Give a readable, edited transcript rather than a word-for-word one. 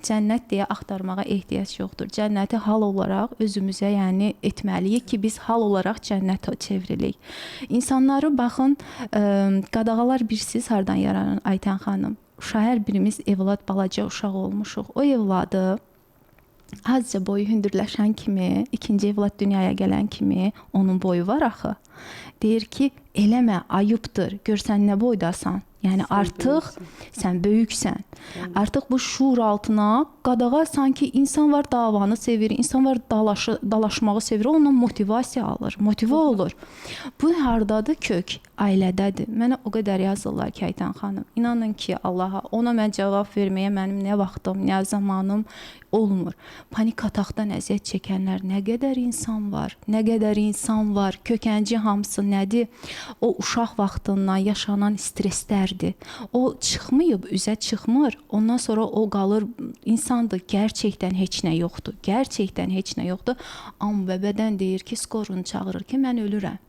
Cənnət deyə axtarmağa ehtiyac yoxdur. Cənnəti hal olaraq özümüzə, yəni etməliyik ki, biz hal olaraq cənnətə çevrilik. İnsanları baxın, qadağalar bilirsiz hardan yaranır, Aytən xanım? Uşaq, hər birimiz evlad, balaca uşaq olmuşuq. O evladı azca boyu hündürləşən kimi, ikinci evlad dünyaya gələn kimi onun boyu var axı. Deyir ki, eləmə, ayıbdır. Gör sən nə boydasan. Yəni Sən artıq böyüksən. Sən böyüksən. Artıq bu şuur altına qadağa, sanki insan var davanı sevir, insan var dalaşmağı sevir, ondan motivasiya alır, motivə olur. Bu hardadır kök? Ailədədir. Mənə o qədər yazırlar ki, Aytən xanım, inanın ki, Allaha, ona mən cavab verməyə mənim nə vaxtım, nə zamanım olmur. Panik ataqdan əziyyət çəkənlər nə qədər insan var, nə qədər insan var. Kökənci hamısı nədir? O uşaq vaxtından yaşanan stresslərdir. O çıxmayıb, üzə çıxmır. Ondan sonra o qalır, insandır, gerçəkdən heç nə yoxdur. Gerçəkdən heç nə yoxdur. Amma bədən deyir ki, skorunu çağırır ki, mən ölürəm.